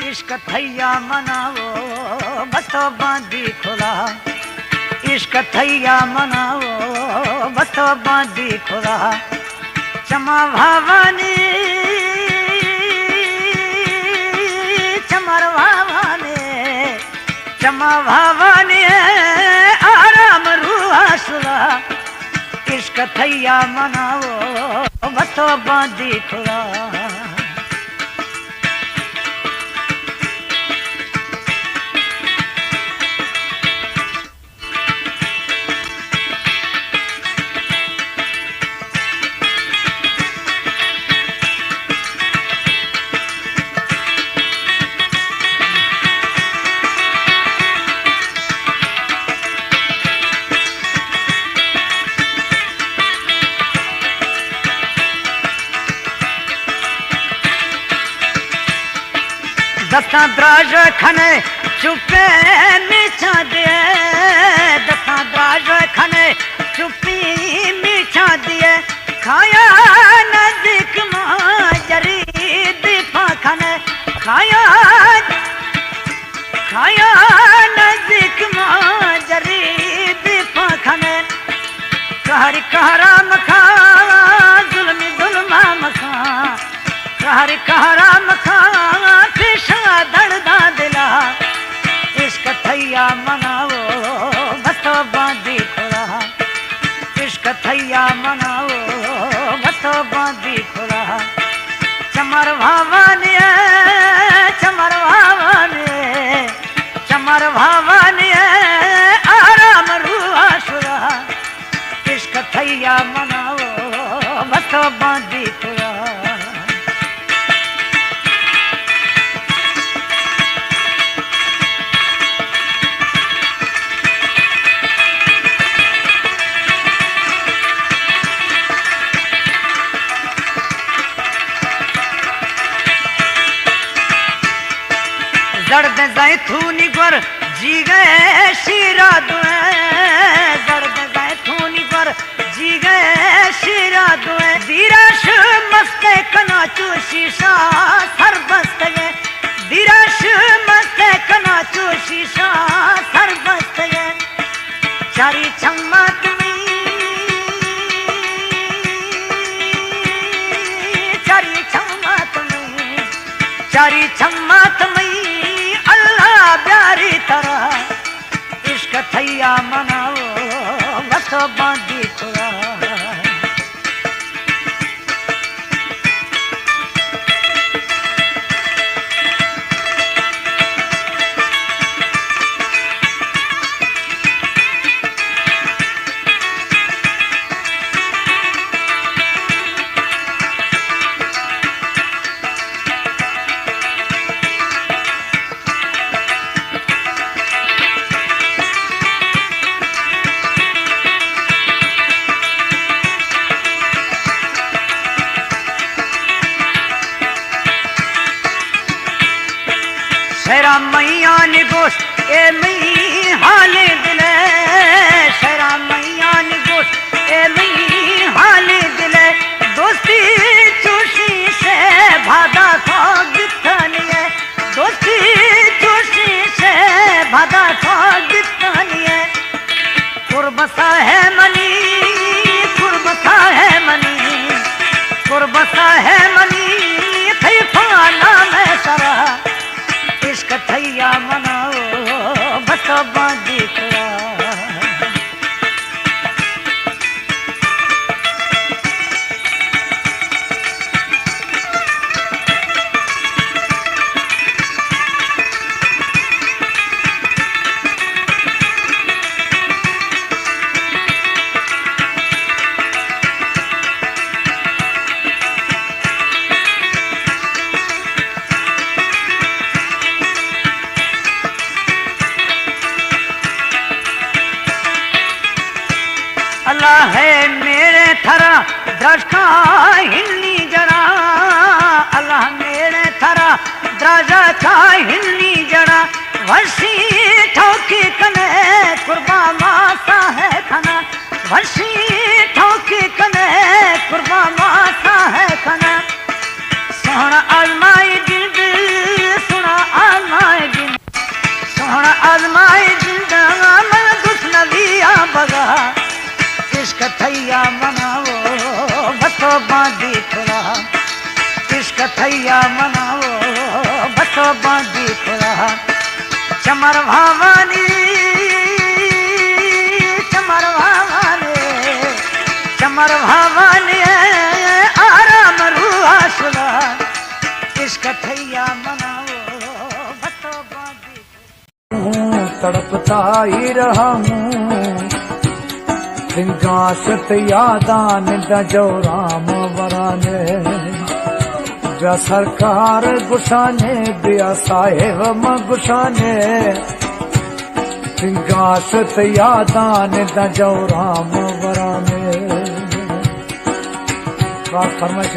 عشق تھیا منا او بس تو باندی کھلا، عشق تھیا منا او بس تو باندی کھلا۔ چما بھاوانی، چمر بھاوانی، چما بھاوانی آرام روح آسلا۔ عشق تھیا منا او بس تو باندی کھلا۔ دستاں دراج کھنے چپے میچاں دیے، دستاں دراج کھنے چپی میچاں دیے۔ کھایا نزیک ما جری دیپا کھنے، کھایا، کھایا نزیک ما جری دیپا کھنے۔ قہر قہرا مکھاں، ظلم ظلما مکھاں، قہر قہرا مکھاں، پیشا دڑدا دلا۔ عشق تھیا منا او بس تو باندی کھلا، عشق تھیا منا او بس تو باندی کھلا۔ چمر بھاوانی، چمر بھاوانی، چمر بھاوانی آرام روح آسرا۔ عشق تھیا منا او بس تو باندی کھلا۔ زڑد زیتونی گور جیگے شیرا دوئے، زڑد زیتونی گور جیگے شیرا دوئے۔ دیراش مست کنا چو شیشا سر بستگے، دیراش مست کنا چو شیشا سر بستگے۔ چاری چمات میں، چاری چمات میں، چاری چمات میں اللہ بیاری ترا۔ عشق تھیا منا او بس باندی کھلا۔ شہرا میان گوش اے مئی حال دل، شہرا میان گوش اے مئی حال دل۔ دوستی چوشی سے بھادا تو گتانی ہے، دوستی چوشی سے بھادا تو گتانی ہے۔ قربسا ہے منی، قربسا ہے منی، قربسا ہے منی، تئی پانا میں سرا۔ عشق تھیا منا او بس باندی کھلا۔ اللہ ہے میرے تھرا درشکا ہنی جڑا، اللہ میرے تھرا درشکا ہنی جڑا۔ وشی ٹھوکی کنے قربان ماسا ہے کھنا، وشی ٹھوکی کنے قربان ماسا ہے کھنا۔ سونا آزمائی جند، سونا بھاوانی، چمر بھاوانی، چمر بھاوانی، آرام روح آسنا، عشق تھیا مناؤ، بتو باندی۔ ہوں، تڑپتا ہی رہا ہوں، سنگاست یادان دا جو رام ورانے۔ بیا سرکار گشانے، بیا صاحب ما گشانے، سنگاست یادان دا جو رام ورانے۔ فرمائش